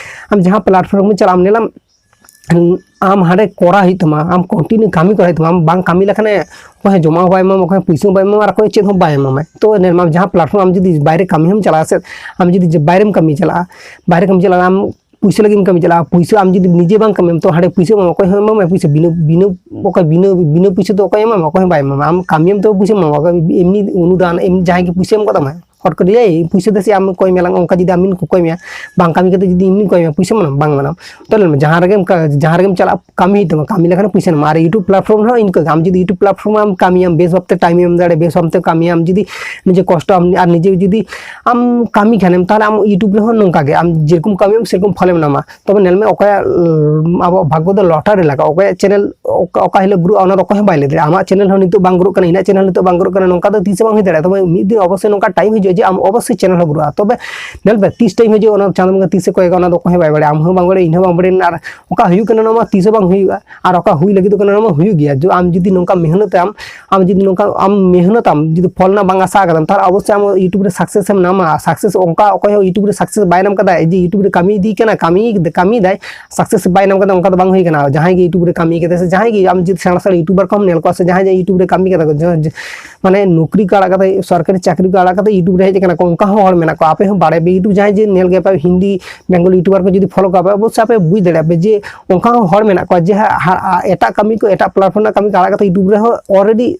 ᱟᱢ ᱡᱟᱦᱟᱸ platform ᱜᱮ ᱪᱟᱞᱟᱜ ᱟᱢ, ᱧᱮᱞᱟᱢ ᱟᱢ ᱦᱟᱸᱰᱮ ᱠᱚᱨᱟᱣ ᱦᱩᱭᱩᱜ ᱛᱟᱢᱟ, ᱟᱢ continue ᱠᱟᱹᱢᱤ ᱠᱚᱨᱟᱣ ᱦᱩᱭᱩᱜ ᱛᱟᱢᱟ᱾ ᱟᱢ ᱵᱟᱝ ᱠᱟᱹᱢᱤ ᱞᱮᱠᱷᱟᱱᱮ ᱚᱠᱚᱭ ᱦᱚᱸ ᱡᱚᱢᱟᱜ ᱦᱚᱸ ᱵᱟᱭ ᱮᱢᱟᱢᱟ, ᱚᱠᱚᱭ ᱦᱚᱸ ᱯᱩᱭᱥᱟᱹ ᱦᱚᱸ ᱵᱟᱭ ᱮᱢᱟᱢᱟ, ᱟᱨ ᱚᱠᱚᱭ ᱪᱮᱫ ᱦᱚᱸ ᱵᱟᱭ ᱮᱢᱟᱢᱟ᱾ ᱛᱚ ᱧᱮᱞ ᱢᱮ, ᱟᱢ ᱡᱟᱦᱟᱸ platform, ᱟᱢ ᱡᱩᱫᱤ ᱵᱟᱭᱨᱮ ᱠᱟᱹᱢᱤ ᱦᱚᱸᱢ ᱪᱟᱞᱟᱜᱼᱟ ᱥᱮ, ᱟᱢ ᱡᱩᱫᱤ ᱡᱮ ᱵᱟᱭᱨᱮᱢ ᱠᱟᱹᱢᱤ ᱪᱟᱞᱟᱜᱼᱟ, ᱵᱟᱭᱨᱮ ᱠᱟᱹᱢᱤ ᱪᱟᱞᱟᱜᱼᱟ, ᱟᱢ ᱯᱩᱭᱥᱟᱹ ᱞᱟᱹᱜᱤᱫ ᱮᱢ ᱠᱟᱹᱢᱤ ᱪᱟᱞᱟᱜᱼᱟ, ᱯᱩᱭᱥᱟᱹ ᱟᱢ ᱡᱩᱫᱤ ᱱᱤᱡᱮ ᱵᱟᱝ ᱠᱟᱹᱢᱤᱭᱟᱢ, ᱛᱚ ᱦᱟᱸᱰᱮ ᱯᱩᱭᱥᱟᱹ ᱮᱢᱟᱢᱟ, ᱚᱠᱚᱭ ᱦᱚᱸ ᱮᱢᱟᱢᱟ ᱯᱩᱭᱥᱟᱹ? ᱵᱤᱱᱟᱹ, ᱵᱤᱱᱟᱹ, ᱚᱠᱚᱭ ᱵᱤᱱᱟᱹ, ᱵᱤᱱᱟᱹ ᱯᱩᱭᱥᱟᱹ ᱫᱚ ᱚᱠᱚᱭ ᱮᱢᱟᱢᱟ? ᱚᱠᱚᱭ ᱦᱚᱸ ᱵᱟᱭ ᱮᱢᱟᱢᱟ᱾ ᱟᱢ ᱠᱟᱹᱢᱤᱭᱟᱢ ᱛᱚ ᱯᱩᱭᱥᱟᱹ ᱮᱢᱟᱢᱟ, ᱚᱠᱚᱭ ᱮᱢᱱᱤ ᱚᱱᱩᱫᱟᱱ ᱮᱢ, ᱡᱟᱦᱟᱸᱭ ᱜᱮ ᱯᱩᱭᱥᱟᱹ ᱮᱢ ᱠᱟᱛᱟᱢᱟᱭ, ᱦᱚᱴ ᱠᱚᱨᱮ, "ᱮᱭ, ᱯᱩᱭᱥᱟᱹ ᱫᱮᱥᱮ ᱟᱢ ᱠᱚᱭ ᱢᱮ ᱞᱟᱝ", ᱚᱱᱠᱟ ᱡᱩᱫᱤ ᱟᱢ ᱠᱚ ᱠᱚᱭ ᱢᱮᱭᱟ, ᱵᱟᱝ ᱠᱟᱹᱢᱤ ᱠᱟᱛᱮ ᱡᱩᱫᱤ ᱮᱢᱱᱤ ᱠᱚᱭ ᱢᱮᱭᱟ, ᱯᱩᱭᱥᱟᱹ ᱮᱢᱟᱢᱟ? ᱵᱟᱝ ᱮᱢᱟᱢᱟ᱾ ᱛᱚ ᱞᱟᱹᱭ ᱢᱮ, ᱡᱟᱦᱟᱸ ᱨᱮᱜᱮᱢ ᱠᱟ-, ᱡᱟᱦᱟᱸ ᱨᱮᱜᱮᱢ ᱪᱟᱞᱟᱜ, ᱠᱟᱹᱢᱤ ᱦᱩᱭᱩᱜ ᱛᱟᱢᱟ, ᱠᱟᱹᱢᱤ ᱞᱮᱠᱷᱟᱱ ᱯᱩᱭᱥᱟᱹ ᱧᱟᱢᱚᱜᱼᱟ᱾ ᱟᱨ YouTube platform ᱨᱮᱦᱚᱸ ᱤᱱᱠᱟᱹ ᱜᱮ, ᱟᱢ ᱡᱩᱫᱤ YouTube platform ᱨᱮ ᱟᱢ ᱠᱟᱹᱢᱤᱭᱟᱢ, ᱵᱮᱥ ᱵᱷᱟᱵᱛᱮ time ᱮᱢ ᱫᱟᱲᱮᱭᱟᱜᱼᱟ, ᱵᱮᱥ ᱵᱷᱟᱵᱛᱮ ᱠᱟᱹᱢᱤᱭᱟᱢ, ᱡᱩᱫᱤ ᱱᱤᱡᱮ ᱠᱚᱥᱴᱚ ᱟᱢ, ᱟᱨ ᱱᱤᱡᱮ ᱡᱩᱫᱤ ᱟᱢ ᱠᱟᱹᱢᱤ ᱠᱷᱟᱱᱮᱢ, ᱛᱟᱦᱚᱞᱮ ᱟᱢ YouTube ᱨᱮᱦᱚᱸ ᱱᱚᱝᱠᱟ ᱜᱮ, ᱟᱢ ᱡᱮᱨᱚᱠᱚᱢ ᱠᱟᱹᱢᱤᱭᱟᱢ ᱥᱮᱨᱚᱠᱚᱢ ᱯᱷᱚᱞᱮᱢ ᱧᱟᱢᱟ᱾ ᱛᱚᱵᱮ ᱧᱮᱞ ᱢᱮ, ᱚᱠᱚᱭᱟᱜ, ᱩᱢ, ᱟᱵᱚᱣᱟᱜ ᱵᱷᱟᱜᱽᱜᱚ ᱫᱚ lottery ᱞᱮᱠᱟ, ᱚᱠᱚᱭᱟᱜ channel ᱚᱠᱟ, ᱚᱠᱟ ᱦᱤᱞᱳᱜ ᱜᱨᱳᱜᱼᱟ, ᱚᱱᱟ ᱫᱚ ᱚᱠᱚᱭ ᱦᱚᱸ ᱵᱟᱭ ᱞᱟᱹᱭ ᱫᱟᱲᱮᱭᱟᱜᱼᱟ᱾ ᱟᱢᱟᱜ channel ᱦᱚᱸ ᱱᱤᱛᱚᱜ ᱵᱟᱝ ᱜᱨᱳᱜ ᱠᱟᱱᱟ, ᱤᱧᱟᱹᱜ channel ᱱᱤᱛᱚᱜ ᱵᱟᱝ ᱜᱨᱳᱜ ᱠᱟᱱᱟ, ᱱᱚᱝᱠᱟ ᱫᱚ ᱛᱤᱥ ᱦᱚᱸ ᱵᱟᱝ ᱦᱩᱭ ᱫᱟᱲᱮᱭᱟᱜᱼᱟ᱾ ᱛᱚᱵᱮ ᱢᱤᱫ ᱫᱤᱱ ᱚᱵᱚᱥᱥᱳᱭ ᱱᱚᱝᱠᱟ time ᱦᱤᱡᱩᱜᱼᱟ ᱡᱮ ᱟᱢ ᱚᱵᱚᱥᱥᱳᱭ channel ᱦᱚᱸ ᱜᱨᱳᱜᱼᱟ᱾ ᱛᱚᱵᱮ ᱧᱮᱞ ᱯᱮ, ᱛᱤᱥ time ᱦᱤᱡᱩᱜᱼᱟ, ᱚᱱᱟ ᱪᱟᱸᱫᱳ ᱵᱚᱸᱜᱟ ᱛᱤᱥᱮ ᱠᱚᱭᱚᱜᱟ, ᱚᱱᱟ ᱫᱚ ᱚᱠᱚᱭ ᱦᱚᱸ ᱵᱟᱭ ᱵᱟᱲᱟᱭᱟ, ᱟᱢ ᱦᱚᱸ ᱵᱟᱝ ᱵᱟᱲᱟᱭᱟ, ᱤᱧ ᱦᱚᱸ ᱵᱟᱝ ᱵᱟᱲᱟᱭᱟ᱾ ᱟᱨ ᱚᱠᱟ ᱦᱩᱭᱩᱜ ᱠᱟᱱᱟ, ᱱᱚᱣᱟ ᱢᱟ ᱛᱤᱥ ᱦᱚᱸ ᱵᱟᱝ ᱦᱩᱭᱩᱜᱼᱟ᱾ ᱟᱨ ᱚᱠᱟ ᱦᱩᱭ ᱞᱟᱹᱜᱤᱫᱚᱜ ᱠᱟᱱᱟ, ᱚᱱᱟ ᱢᱟ ᱦᱩᱭᱩᱜ ᱜᱮᱭᱟ᱾ ᱡᱚ ᱟᱢ ᱡᱩᱫᱤ ᱱᱚᱝᱠᱟ ᱢᱮᱦᱱᱚᱛ ᱟᱢ, ᱟᱢ ᱡᱩᱫᱤ ᱱᱚᱝᱠᱟ ᱟᱢ ᱢᱮᱦᱱᱚᱛᱟᱢ, ᱡᱩᱫᱤ ᱯᱷᱚᱞ ᱨᱮᱱᱟᱜ ᱵᱟᱝ ᱟᱥᱟ ᱟᱠᱟᱫᱟᱢ, ᱛᱟᱦᱚᱞᱮ ᱚᱵᱚᱥᱥᱳᱭ ᱟᱢ YouTube ᱨᱮ success ᱮᱢ ᱧᱟᱢᱟ᱾ Success ᱚᱱᱠᱟ ᱚᱠᱚᱭ ᱦᱚᱸ YouTube ᱨᱮ success ᱵᱟᱭ ᱧᱟᱢ ᱠᱟᱫᱟ, ᱡᱮ YouTube ᱨᱮ ᱠᱟᱹᱢᱤ ᱤᱫᱤ ᱠᱟᱱᱟ, ᱠᱟᱹᱢᱤ, ᱠᱟᱹᱢᱤᱭᱮᱫᱟᱭ, success ᱵᱟᱭ ᱧᱟᱢ ᱠᱟᱫᱟ, ᱚᱱᱠᱟ ᱫᱚ ᱵᱟᱝ ᱦᱩᱭ ᱠᱟᱱᱟ᱾ ᱡᱟᱦᱟᱸᱭ ᱜᱮ YouTube ᱨᱮ ᱠᱟᱹᱢᱤ ᱠᱟᱫᱟᱭ, ᱥᱮ ᱡᱟᱦᱟᱸᱭ ᱜᱮ ᱟᱢ ᱡᱩᱫᱤ ᱥᱮᱬᱟ ᱥᱮᱬᱟ YouTuber ᱠᱚᱢ ᱧᱮᱞ ᱠᱚᱣᱟ, ᱥᱮ ᱡᱟᱦᱟᱸᱭ ᱡᱮ YouTube ᱨᱮ ᱠᱟᱹᱢᱤ ᱠᱟᱫᱟ ᱠᱚ, ᱡᱟᱦᱟᱸ, ᱡᱮ, ᱢᱟᱱᱮ ᱱᱚᱠᱨᱤ ᱠᱚ ᱟᱲᱟᱜ ᱠᱟᱛᱮ, ᱥᱚᱨᱠᱟᱨᱤ ᱪᱟᱹᱠᱨᱤ ᱠᱚ ᱟᱲᱟᱜ ᱠᱟᱛᱮ YouTube ᱨᱮ ᱦᱮᱡ ᱟᱠᱟᱱᱟ ᱠᱚ, ᱚᱱᱠᱟ ᱦᱚᱸ ᱦᱚᱲ ᱢᱮᱱᱟᱜ ᱠᱚᱣᱟ᱾ ᱟᱯᱮ ᱦᱚᱸ ᱵᱟᱲᱟᱭ ᱯᱮ, YouTube ᱡᱟᱦᱟᱸᱭ ᱡᱮ ᱧᱮᱞ ᱜᱮᱭᱟ ᱯᱮ, ᱦᱤᱱᱫᱤ, ᱵᱮᱝᱜᱚᱞᱤ YouTuber ᱠᱚ ᱡᱩᱫᱤ follow ᱠᱚᱣᱟ ᱯᱮ, ᱚᱵᱚᱥᱥᱳᱭ ᱟᱯᱮ ᱵᱩᱡᱽ ᱫᱟᱲᱮᱭᱟᱜᱼᱟ ᱯᱮ ᱡᱮ ᱚᱱᱠᱟ ᱦᱚᱸ ᱦᱚᱲ ᱢᱮᱱᱟᱜ ᱠᱚᱣᱟ ᱡᱮ ᱦᱟ-, ᱦᱟ-, ᱮᱴᱟᱜ ᱠᱟᱹᱢᱤ ᱠᱚ, ᱮᱴᱟᱜ platform ᱨᱮᱱᱟᱜ ᱠᱟᱹᱢᱤ ᱠᱚ ᱟᱲᱟᱜ ᱠᱟᱛᱮ YouTube ᱨᱮᱦᱚᱸ already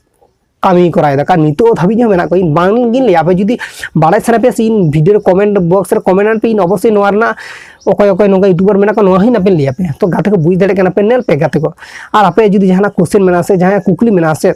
ᱠᱟᱹᱢᱤ ᱠᱚᱨᱟᱣ ᱮᱫᱟ᱾ ᱠᱟᱨᱚᱱ ᱱᱤᱛᱚᱜ ᱫᱷᱟᱹᱵᱤᱡ ᱦᱚᱸ ᱢᱮᱱᱟᱜ ᱠᱚᱣᱟ᱾ ᱤᱧ ᱵᱟᱝ ᱜᱤᱧ ᱞᱟᱹᱭᱟ, ᱟᱯᱮ ᱡᱩᱫᱤ ᱵᱟᱲᱟᱭ ᱥᱟᱱᱟ ᱯᱮᱭᱟ ᱥᱮ ᱤᱧ video ᱨᱮ comment box ᱨᱮ comment ᱟᱱ ᱯᱮ, ᱤᱧ ᱚᱵᱚᱥᱥᱳᱭ ᱱᱚᱣᱟ ᱨᱮᱱᱟᱜ ᱚᱠᱚᱭ ᱚᱠᱚᱭ ᱱᱚᱝᱠᱟ YouTuber ᱢᱮᱱᱟᱜ ᱠᱚᱣᱟ, ᱱᱚᱣᱟ ᱦᱚᱸ ᱱᱟᱯᱮ ᱞᱟᱹᱭ ᱟᱯᱮᱭᱟ᱾ ᱛᱚ ᱜᱟᱛᱮ ᱠᱚ, ᱵᱩᱡᱽ ᱫᱟᱲᱮᱭᱟᱜ ᱠᱟᱱᱟ ᱯᱮ, ᱧᱮᱞ ᱯᱮ ᱜᱟᱛᱮ ᱠᱚ᱾ ᱟᱨ ᱟᱯᱮ ᱡᱩᱫᱤ ᱡᱟᱦᱟᱱᱟᱜ question ᱢᱮᱱᱟᱜᱼᱟ ᱥᱮ ᱡᱟᱦᱟᱸᱭᱟᱜ ᱠᱩᱠᱞᱤ ᱢᱮᱱᱟᱜᱼᱟ ᱥᱮ,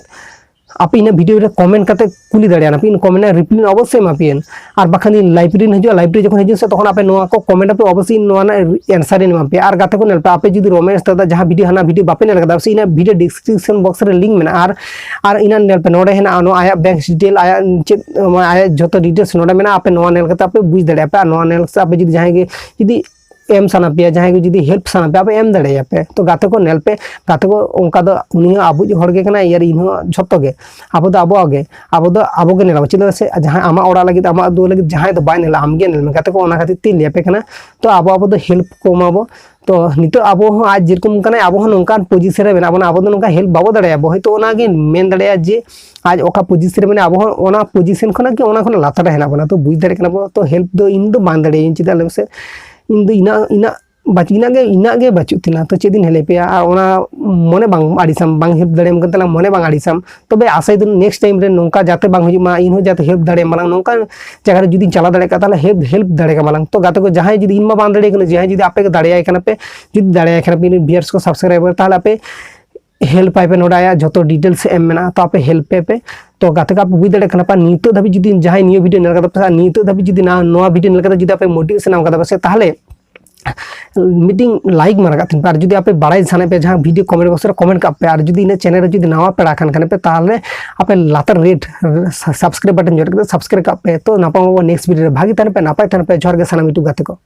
ᱟᱯᱮ ᱤᱧᱟᱹᱜ video ᱨᱮ comment ᱠᱟᱛᱮ ᱠᱩᱞᱤ ᱫᱟᱲᱮᱭᱟᱜᱼᱟ ᱯᱮ, ᱤᱧ comment ᱨᱮᱱᱟᱜ reply ᱚᱵᱚᱥᱥᱳᱭ ᱮᱢᱟ ᱯᱮᱭᱟᱹᱧ᱾ ᱟᱨ ᱵᱟᱠᱷᱟᱱ ᱤᱧ live ᱨᱤᱧ ᱦᱤᱡᱩᱜᱼᱟ, live ᱨᱮ ᱡᱚᱠᱷᱚᱱ ᱦᱤᱡᱩᱜ ᱥᱮ, ᱛᱚᱠᱷᱚᱱ ᱟᱯᱮ ᱱᱚᱣᱟ ᱠᱚ comment ᱟᱯᱮ, ᱚᱵᱚᱥᱥᱳᱭ ᱤᱧ ᱱᱚᱣᱟ ᱨᱮᱱᱟᱜ answer ᱤᱧ ᱮᱢᱟ ᱯᱮᱭᱟ᱾ ᱟᱨ ᱜᱟᱛᱮ ᱠᱚ, ᱧᱮᱞ ᱯᱮ, ᱟᱯᱮ ᱡᱩᱫᱤ ᱨᱳᱢᱮᱥ ᱫᱟᱫᱟ ᱡᱟᱦᱟᱸ video, ᱦᱟᱱᱟ video ᱵᱟᱯᱮ ᱧᱮᱞ ᱠᱟᱫᱟ, ᱥᱮ ᱤᱧᱟᱹᱜ video description box ᱨᱮ link ᱢᱮᱱᱟᱜᱼᱟ, ᱟᱨ, ᱟᱨ ᱤᱱᱟᱹ ᱧᱮᱞ ᱯᱮ, ᱱᱚᱰᱮ ᱦᱮᱱᱟᱜᱼᱟ ᱱᱚᱣᱟ ᱟᱭᱟᱜ bank detail, ᱟᱭᱟᱜ ᱪᱮᱫ, ᱟᱭᱟᱜ ᱡᱚᱛᱚ details ᱱᱚᱰᱮ ᱢᱮᱱᱟᱜᱼᱟ, ᱟᱯᱮ ᱱᱚᱣᱟ ᱧᱮᱞ ᱠᱟᱛᱮ ᱟᱯᱮ ᱵᱩᱡᱽ ᱫᱟᱲᱮᱭᱟᱜᱼᱟ ᱯᱮ᱾ ᱟᱨ ᱱᱚᱣᱟ ᱧᱮᱞ ᱠᱟᱛᱮ ᱟᱯᱮ ᱡᱩᱫᱤ ᱡᱟᱦᱟᱸᱭ ᱜᱮ ᱡᱩᱫᱤ ᱮᱢ ᱥᱟᱱᱟ ᱯᱮᱭᱟ, ᱡᱟᱦᱟᱸᱭ ᱠᱚ ᱡᱩᱫᱤ help ᱥᱟᱱᱟ ᱯᱮᱭᱟ, ᱟᱯᱮ ᱮᱢ ᱫᱟᱲᱮᱭᱟᱯᱮ᱾ ᱛᱚ ᱜᱟᱛᱮ ᱠᱚ, ᱧᱮᱞ ᱯᱮ, ᱜᱟᱛᱮ ᱠᱚ, ᱚᱱᱠᱟ ᱫᱚ ᱩᱱᱤ ᱦᱚᱸ ᱟᱵᱚᱭᱤᱡ ᱦᱚᱲ ᱜᱮ ᱠᱟᱱᱟᱭ, ᱟᱨ ᱤᱧ ᱦᱚᱸ, ᱡᱷᱚᱛᱚ ᱜᱮ ᱟᱵᱚ ᱫᱚ ᱟᱵᱚᱣᱟᱜ ᱜᱮ, ᱟᱵᱚ ᱫᱚ ᱟᱵᱚ ᱜᱮ ᱧᱮᱞ ᱟᱵᱚ᱾ ᱪᱮᱫᱟᱜ ᱥᱮ ᱡᱟᱦᱟᱸᱭ ᱟᱢᱟᱜ ᱚᱲᱟᱜ ᱞᱟᱹᱜᱤᱫ, ᱟᱢᱟᱜ ᱫᱩᱣᱟᱹᱨ ᱞᱟᱹᱜᱤᱫ ᱡᱟᱦᱟᱸᱭ ᱫᱚ ᱵᱟᱭ ᱧᱮᱞᱟ, ᱟᱢ ᱜᱮ ᱧᱮᱞ ᱢᱮ᱾ ᱜᱟᱛᱮ ᱠᱚ, ᱚᱱᱟ ᱠᱷᱟᱹᱛᱤᱨ ᱛᱮᱧ ᱞᱟᱹᱭ ᱟᱯᱮ ᱠᱟᱱᱟ᱾ ᱛᱚ ᱟᱵᱚ, ᱟᱵᱚ ᱫᱚ help ᱠᱚ ᱮᱢᱟ ᱵᱚ᱾ ᱛᱚ ᱱᱤᱛᱚᱜ ᱟᱵᱚ ᱦᱚᱸ ᱟᱡ ᱡᱮᱨᱚᱠᱚᱢ ᱠᱟᱱᱟᱭ, ᱟᱵᱚ ᱦᱚᱸ ᱱᱚᱝᱠᱟᱱ position ᱨᱮ ᱢᱮᱱᱟᱜ ᱵᱚᱱᱟ, ᱟᱵᱚ ᱫᱚ ᱱᱚᱝᱠᱟ help ᱵᱟᱵᱚ ᱫᱟᱲᱮᱭᱟᱜᱼᱟ᱾ ᱦᱚᱭᱛᱳ ᱚᱱᱟ ᱜᱮ ᱢᱮᱱ ᱫᱟᱲᱮᱭᱟᱜᱼᱟ ᱡᱮ ᱟᱡ ᱚᱠᱟ position ᱨᱮ ᱢᱮᱱᱟᱭᱟ, ᱟᱵᱚ ᱦᱚᱸ ᱚᱱᱟ position ᱠᱷᱚᱱᱟᱜ ᱜᱮ, ᱚᱱᱟ ᱠᱷᱚᱱᱟᱜ ᱞᱟᱛᱟᱨ ᱨᱮ ᱦᱮᱱᱟᱜ ᱵᱚᱱᱟ᱾ ᱛᱚ ᱵᱩᱡᱽ ᱫᱟᱲᱮᱭᱟᱜ ᱠᱟᱱᱟ ᱵᱚ᱾ ᱛᱚ help ᱫᱚ ᱤᱧ ᱫᱚ ᱵᱟᱝ ᱫᱟᱲᱮᱭᱟᱜᱼᱟᱹᱧ, ᱪᱮᱫᱟᱜ ᱞᱟᱹᱭ ᱢᱮᱥᱮ? ᱤᱧ ᱫᱚ ᱤᱱᱟᱹᱜ ᱤᱱᱟᱹᱜ ᱵᱟᱪ- ᱤᱱᱟᱹᱜ ᱜᱮ ᱤᱱᱟᱹᱜ ᱜᱮ ᱵᱟᱹᱪᱩᱜ ᱛᱤᱧᱟ᱾ ᱛᱚ ᱪᱮᱫ ᱤᱧ help ᱟᱯᱮᱭᱟ? ᱟᱨ ᱚᱱᱟ ᱢᱚᱱᱮ ᱵᱟᱝ ᱟᱹᱲᱤᱥᱟᱢ, ᱵᱟᱝ help ᱫᱟᱲᱮᱭᱟᱢ ᱠᱟᱱ ᱛᱟᱦᱮᱱᱟ, ᱢᱚᱱᱮ ᱵᱟᱝ ᱟᱹᱲᱤᱥᱟᱢ᱾ ᱛᱚᱵᱮ ᱟᱥᱟᱭ ᱫᱟᱹᱧ next time ᱨᱮ ᱱᱚᱝᱠᱟ ᱡᱟᱛᱮ ᱵᱟᱝ ᱦᱩᱭᱩᱜ ᱢᱟ, ᱤᱧ ᱦᱚᱸ ᱡᱟᱛᱮ help ᱫᱟᱲᱮᱭᱟᱢ ᱢᱟᱞᱟᱝ, ᱱᱚᱝᱠᱟ ᱡᱟᱭᱜᱟ ᱨᱮ ᱡᱩᱫᱤᱧ ᱪᱟᱞᱟᱣ ᱫᱟᱲᱮᱭᱟᱜ ᱠᱷᱟᱱ ᱛᱟᱦᱚᱞᱮ help help ᱫᱟᱲᱮ ᱠᱟᱢᱟᱞᱟᱝ᱾ ᱛᱚ ᱜᱟᱛᱮ ᱠᱚ, ᱡᱟᱦᱟᱸᱭ ᱡᱩᱫᱤ ᱤᱧ ᱢᱟ ᱵᱟᱝ ᱫᱟᱲᱮᱭᱟᱜ ᱠᱟᱱᱟ, ᱡᱟᱦᱟᱸᱭ ᱡᱩᱫᱤ ᱟᱯᱮ ᱜᱮ ᱫᱟᱲᱮᱭᱟᱭ ᱠᱟᱱᱟ ᱯᱮ, ᱡᱩᱫᱤ ᱫᱟᱲᱮᱭᱟᱭ ᱠᱟᱱᱟ ᱯᱮ ᱤᱧ ᱨᱮᱱ viewers ᱠᱚ, subscriber, ᱛᱟᱦᱚᱞᱮ ᱟᱯᱮ help ᱟᱭ ᱯᱮ, ᱱᱚᱰᱮ ᱟᱭᱟᱜ ᱡᱷᱚᱛᱚ details ᱮᱢ ᱢᱮᱱᱟᱜᱼᱟ, ᱛᱚ ᱟᱯᱮ help ᱯᱮ ᱯᱮ᱾ ᱛᱚ ᱜᱟᱛᱮ ᱠᱚ, ᱟᱯᱮ ᱵᱩᱡᱽ ᱫᱟᱲᱮᱭᱟᱜ ᱠᱟᱱᱟ ᱯᱮ, ᱱᱤᱛᱚᱜ ᱫᱷᱟᱹᱵᱤᱡ ᱡᱩᱫᱤ ᱡᱟᱦᱟᱸᱭ ᱱᱤᱭᱟᱹ video ᱧᱮᱞ ᱠᱟᱫᱟ ᱯᱮ, ᱱᱤᱛᱚᱜ ᱫᱷᱟᱹᱵᱤᱡ ᱡᱩᱫᱤ ᱱᱟ- ᱱᱚᱣᱟ video ᱧᱮᱞ ᱠᱟᱛᱮ ᱡᱩᱫᱤ ᱟᱯᱮ motivation ᱮᱢ ᱠᱟᱫᱟ ᱯᱮ ᱥᱮ, ᱛᱟᱦᱚᱞᱮ ᱢᱤᱫᱴᱤᱝ like ᱢᱟᱨᱟ ᱠᱟᱜ ᱛᱤᱧ ᱯᱮ᱾ ᱟᱨ ᱡᱩᱫᱤ ᱟᱯᱮ ᱵᱟᱲᱟᱭ ᱥᱟᱱᱟᱭᱮᱫ ᱯᱮ, ᱡᱟᱦᱟᱸ video comment box ᱨᱮ comment ᱠᱟᱜ ᱯᱮ᱾ ᱟᱨ ᱡᱩᱫᱤ ᱤᱧᱟᱹᱜ channel ᱨᱮ ᱡᱩᱫᱤ ᱱᱟᱣᱟ ᱯᱮᱲᱟ ᱠᱟᱱ ᱠᱷᱟᱱ ᱯᱮ, ᱛᱟᱦᱚᱞᱮ ᱟᱯᱮ ᱞᱟᱛᱟᱨ red subscribe button ᱧᱚᱜ ᱠᱟᱛᱮ subscribe ᱠᱟᱜ ᱯᱮ᱾ ᱛᱚ ᱱᱟᱯᱟᱢ ᱟᱵᱚ next video ᱨᱮ, ᱵᱷᱟᱜᱤ ᱛᱟᱦᱮᱱ ᱯᱮ, ᱱᱟᱯᱟᱭ ᱛᱟᱦᱮᱱ ᱯᱮ᱾ ᱡᱚᱦᱟᱨ ᱜᱮ ᱥᱟᱱᱟᱢ YouTube ᱜᱟᱛᱮ ᱠᱚ᱾